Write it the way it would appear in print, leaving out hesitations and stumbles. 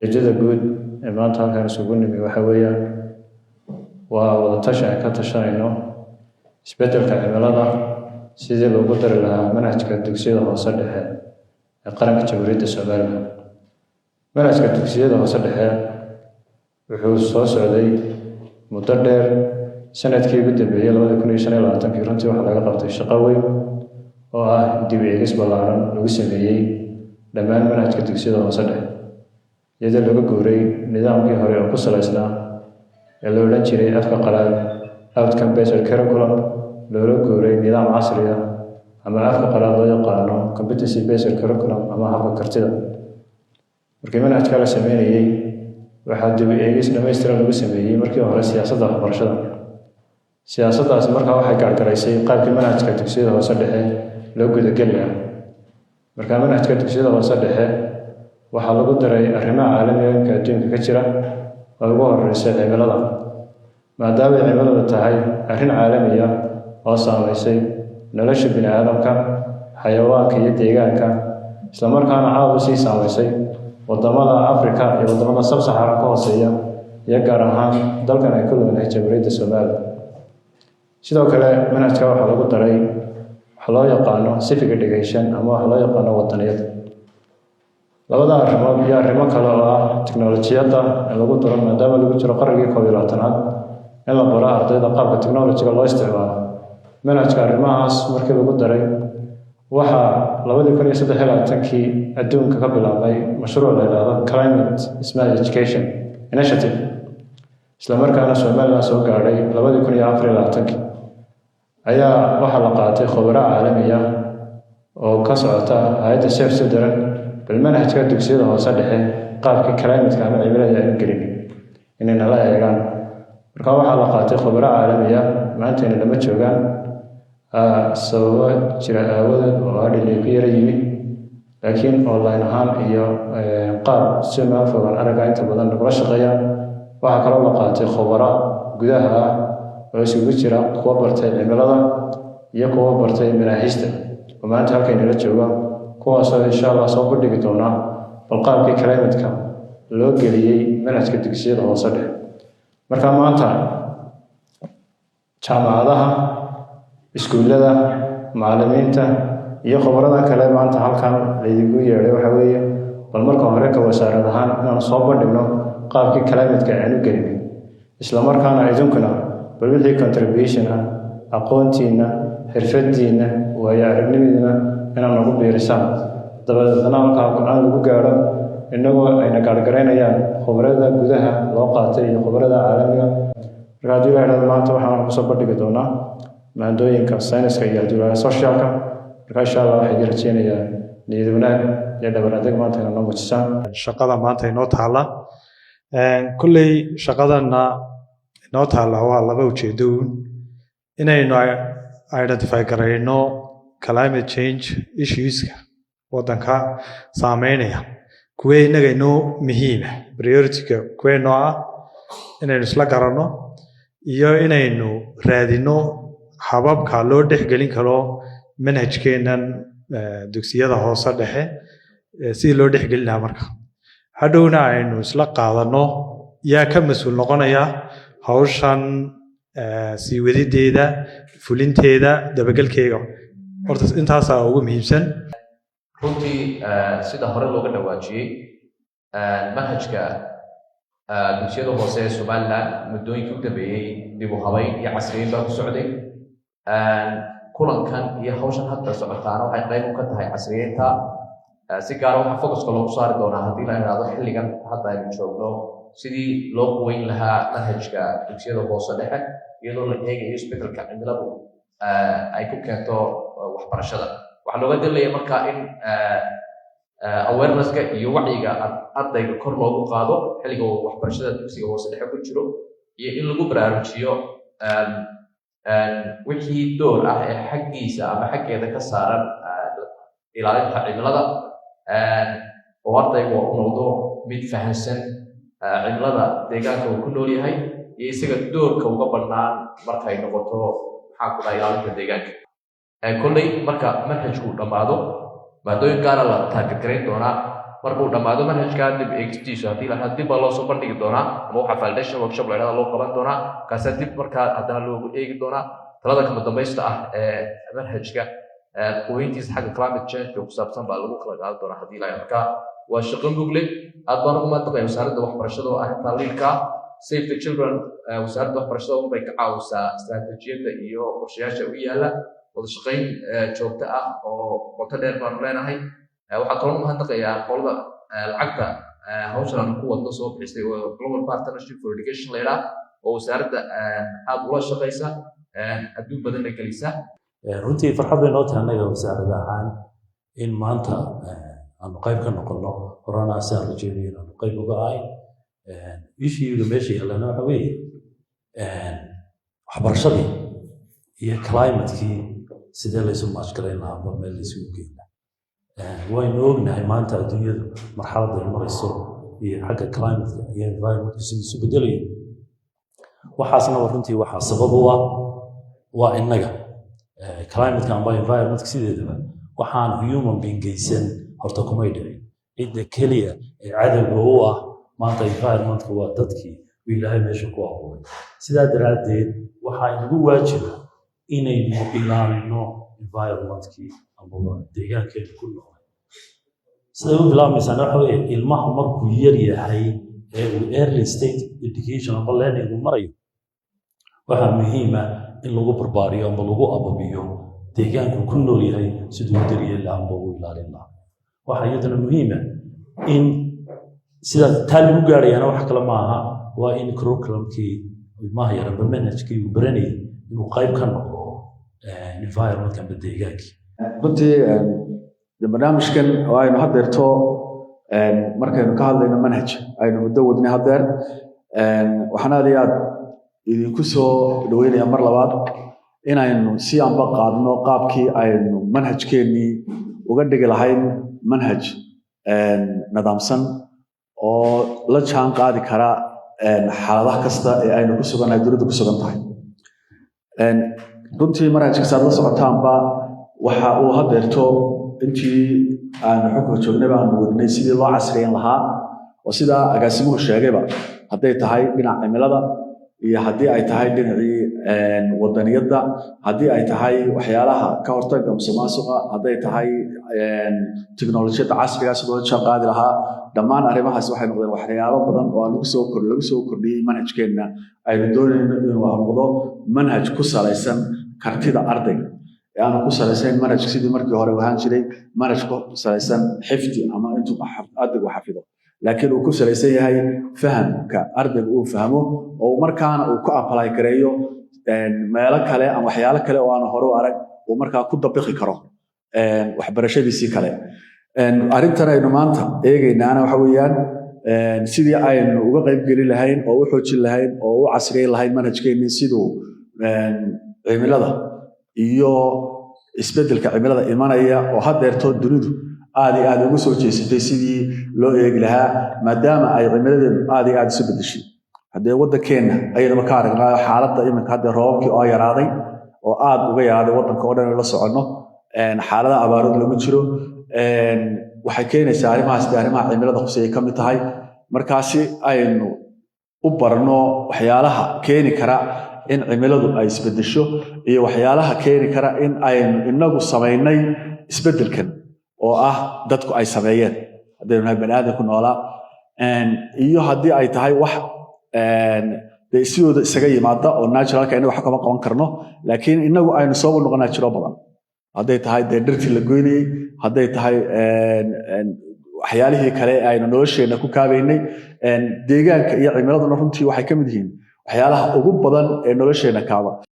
Ujeedada guud ee maanta halkan isugu nimi waxa weeyaan waa wada tashi aan ka tashanayno isbeddelka cimilada, sidii loogu dari lahaa manhajka dugsiyada hoose dhexe ee qaranka Jamhuuriyadda Somaliland. Manhajka dugsiyada hoose dhexe wuxuu soo socday muddo dheer. Sanadkii ugu dambeeyey, 2025-kii, runtii waxaa laga qabtay shaqo weyn oo ah dib u eegis ballaaran lagu sameeyey dhammaan manhajka dugsiyada hoose dhexe, iyadoo laga guuray nidaamkii hore oo ku salaysnaa ee la odhan jiray afka qalaad outcome based curriculum, loola guuray nidaam casri ah ama afka qalaad loo yaqaano competency based curriculum ama habka kartida. Markii manhajka la sameynayey, waxaa dib u eegis dhammaystiran lagu sameeyey markii hore siyaasadda waxbarashada. Siyaasaddaasi markaa waxay gaargaraysay qaabkii manhajka dugsiyada hoose dhexe loo gudageli lahaa. Markaa manhajka dugsiyada hoose dhexe waxaa lagu daray arrimaha caalamiga imka adduunka ka jira oo ugu horeysa cimilada, maadaamay cimiladu tahay arrin caalami ah oo saameysay nolosha bini aadamka, xayawaanka iyo deegaanka, islamarkaana aada u sii saameysay wadamada Africa iyo wadamada Sub-Sahara ka hooseeya, iyo gaar ahaan dalkan ay ku loonahay, Jamhuuriyadda Somaliland. Sidoo kale manhajka waxaa lagu daray waxa loo yaqaano civic education ama waxa loo yaqaano wadaniyadda. Labada arrimood iyo arrimo kale oo ah tiknolojiyadda in lagu daro, maadaama lagu jiro qarnigii 21aad, in la baro ardayda qaabka technology-ga loo isticmaalo. Manhajka arrimahaas markii lagu daray, waxaa 2023-kii adduunka ka bilaabmay mashruuc la yidhaahdo Climate Smart Education Initiative, islamarkaana Somaliland soo gaadhay 2024-kii. Ayaa waxaa la qaatay khubaro caalami ah oo ka socota hay'adda Save Children, bal manhajka dugsiyada hoose dhexe qaabkii climate-ka ama cimilada aanu gelin inay nala eegaan. Marka waxaa la qaatay khubaro caalami ah. Maantayna lama joogaan sababo jira aawadeed oo adhilay ku yara yimi, laakiin online ahaan iyo qaab si meel fogaan aragga inta badan nagula shaqeeyaan. Waxaa kaloo la qaatay khubaro gudaha ah oo isugu jira kuwa bartay cimilada iyo kuwa bartay manaahijta oo maanta halkaynala jooga, kuwaasoo insha Allah soo bandhigi doona bal qaabkii climate-ka loo geliyey manhajka dugsiyada hoose dhexe. Marka maanta jaamacadaha, iskuullada, macallimiinta iyo khubaradan kale maanta halkan laydinku yeedhay waxa weeye bal marka hore ka wasaarad ahaan inaan soo bandhigno qaabkii climate-ka aan u gelin, isla markaana idinkuna bal wixii contribution ah, aqoontiinna, xirfadiinna, waayo aragnimadiina inaad nagu biirisaan. Dabadeedna halkaa go'aan lagu gaadho, innagoo ayna gaargaraynayaan khubarada gudaha loo qaatay iyo khubarada caalamiga. Marka haddii la idhahdo, maanta waxaan kusoo bandhigi doonaa maadooyinka sayniska iyo haddii la social-ka. Marka insha Allah waxaa idin rajeynayaa niyad wanaag iyo dhabar adeeg maanta inaad noo muujisaan. Shaqada maanta inoo taalla, kolley shaqadana inoo taalla waa laba ujeedo uun: inaynu identify garayno climate change issues-ka waddanka saameynaya, kuwee innaga inoo muhiima, priority-ga kuwee noo ah, inaynu isla garanno, iyo inaynu raadino hababka loo dhexgelin karo manhajkeennan dugsiyada hoose dhexe, sidii loo dhexgelin lahaa. Marka hadhowna aynu isla qaadano yaa ka mas-uul noqonaya hawshan sii wadideeda, fulinteeda, dabagelkeega. Horta intaasaa ugu muhiimsan. Runtii, sida hore looga dhawaajiyey, manhajka dugsiyada hoose ee Somaliland muddooyinkii u dambeeyey dib u habayn iyo casriyeyn baa ku socday. Kulankan iyo hawshan hadda socotaana waxay qayb u ka tahay casriyeynta. Si gaara waxaa focus-ka loogu saari doonaa, haddii la idhaahdo, xilligan hadda aynu joogno sidii loo quweyn lahaa manhajka dugsiyada hoose dhexe, iyadoo la eegayo isbedelka cimiladu ay ku keento waxbarashada. Waxaa looga dilaya marka in awareness-ka iyo wacyiga ardayga kor loogu qaado xilliga uu waxbarashada dugsiga hoose dhexe ku jiro, iyo in lagu baraarujiyo wixii door ah ee xaggiisa ama xaggeeda ka saaran ilaalinta cimilada, oo ardaygu u noqdo mid fahansan cimilada deegaanka uu ku nool yahay iyo isaga doorka uga bannaan markay noqoto, maxaan ku dhaha, ilaalinta deegaanka. Kolley marka manhajku dhammaado, maadooyin gaara la target garayn doonaa. Markuu dhammaado manhajka dib eegistiisu, haddii la dib baa loo soo bandhigi doonaa ama waxaa validation workshop la idhahda loo qaban doonaa. Kaasaa dib markaa haddana loogu eegi doonaa. Talada kama dambaysta ah ee manhajka quweyntiisa xagga climate change ku saabsan baa lagu kala qaadan doonaa, haddii la. Marka waa shaqo mugle. Aad baan ugu mahadnaqaya Wasaaradda Waxbarashada oo arrintaa liilka. Save the Children Wasaaradda Waxbarashada unbay ka caawisaa istaraatiijiyadda iyo qorshayaasha u yaala. Wada shaqayn joogto ah oo qoto dheer baanu leenahay. Waxaa kaloo mahadnaqayaa qolada lacagta hawshan aanu ku wadno soo bixisay oo Global Partnership for Education la yidhaah, oo wasaaradda aad ula shaqaysa, adduun badanna gelisa. Runtii farxad bay noo tahay annaga wasaarad ahaan in maanta aanu qayb ka noqono. Horena asaan rajeynayo inaanu qayb uga ahayn. Issuega meesha yaallana waxa weeye waxbarashadii iyo climatekii sidee laysu match garayn lahaa amba meel laysugu geyn lahaa. Waynu ognahay maanta adduunyadu marxaladda ay marayso iyo xagga climateka iyo environmentka siduu isu bedelayo. Waxaasna runtii waxaa sabab u ah waa innaga. Climateka amba environmentka sideedaba waxaan human being geysan horta kumay dhicin. Cidda keliya ee cadowga u ah maanta environmentka waa dadkii uu Ilaahay meesha ku abuuray. Sidaa daraaddeed waxaa inagu waajiba inaynu ilaalino environmentkii amaba deegaankeenu ku noolay. Siday u bilaabmaysaana waxa weeye ilmaha markuu yar yahay ee uu early state education amba learning uu marayo, waxaa muhiima in lagu barbaariyo amba lagu ababiyo deegaanku ku nool yahay siduu u daryeeli lahaa amba u ilaalin lahaa. Waxaa iyaduna muhiima in sida taa lagu gaarayaana wax kale maaha, waa in curriculumkii ilmaha yar amba manhajkii uu baranayay inuu qayb ka noqdo environmentka amba deegaankii. Runtii barnaamijkan oo aynu haddeerto markaynu ka hadlayno manhaj aynu muddo wadnay haddeer, waxaan aad iyo aad idinku soo dhaweynaya mar labaad inaynu si anba qaadno qaabkii aynu manhajkeennii uga dhigi lahayn manhaj nidaamsan oo la jaan qaadi kara xaaladaha kasta ee aynu ku sugannahay, dowladdu ku sugan tahay. Runtii manhajkaas aad la socotaanba waxa uu haddeerto intii aanu xukunka joognayba aanu wadnay sidii loo casriyeyn lahaa, oo sidaa agaasimuhu sheegayba, hadday tahay dhinaca cimilada iyo haddii ay tahay dhinacii wadaniyadda, haddii ay tahay waxyaalaha ka hortagga musuqmaasuqa, hadday tahay tiknolojiyadda casriga sidoo la jaan qaadi lahaa, dhammaan arrimahaas waxay noqdeen waxyaabo badan oo aan lagu soo kordhiyey manhajkeenna aynu doonayno inuu noqdo manhaj ku salaysan kartida ardayga ee aanu ku salaysayn manhaj sidii markii hore ahaan jiray, manhaj ku salaysan xifdi ama intuu ardaygu xafido, laakiin uu ku salaysan yahay fahamka ardayga uu fahmo oo markaana uu ku apply gareeyo meelo kale ama waxyaalo kale oo aanu hore u arag, uu markaa ku dabaqi karo waxbarashadiisii kale. Arrintan aynu maanta eegaynaana waxa weeyaan sidii aynu uga qayb geli lahayn oo u xoojin lahayn oo u casriyeyn lahayn manhajkeennii siduu cimilada iyo isbeddelka cimilada imanaya oo haddeerto dunidu aad iyo aad ugu soo jeesatay sidii loo eegi lahaa, maadaama ay cimiladeedu aad iyo aad isu beddeshay. Haddee waddankeenna ayadaba ka aragnaayo xaaladda iminka haddee roobabkii oo yaraaday oo aad uga yaraaday waddanka oo dhan la soconno, xaaladaha abaarood lagu jiro, waxay keenaysaa arrimahaas dee arrimaha cimilada khuseeyay ka mid tahay. Markaasi aynu u barno waxyaalaha keeni kara in cimiladu ay isbeddesho iyo waxyaalaha keeni kara in aynu inagu samaynay isbeddelkan oo ah dadku ay sameeyeen haddaynu nahay bani aadamku noolaa, iyo haddii ay tahay wax dee sidooda isaga yimaada oo naturalka inagu wax kama qaban karno, laakiin inagu aynu sabab u noqonaa jiro badan, hadday tahay dee dhirtii la goynayey, hadday tahay waxyaalihii kale ee aynu nolosheenna ku kaabaynay. Deegaanka iyo cimiladuna runtii waxay ka mid yihiin waxyaalaha ugu badan ee nolosheenna kaaba.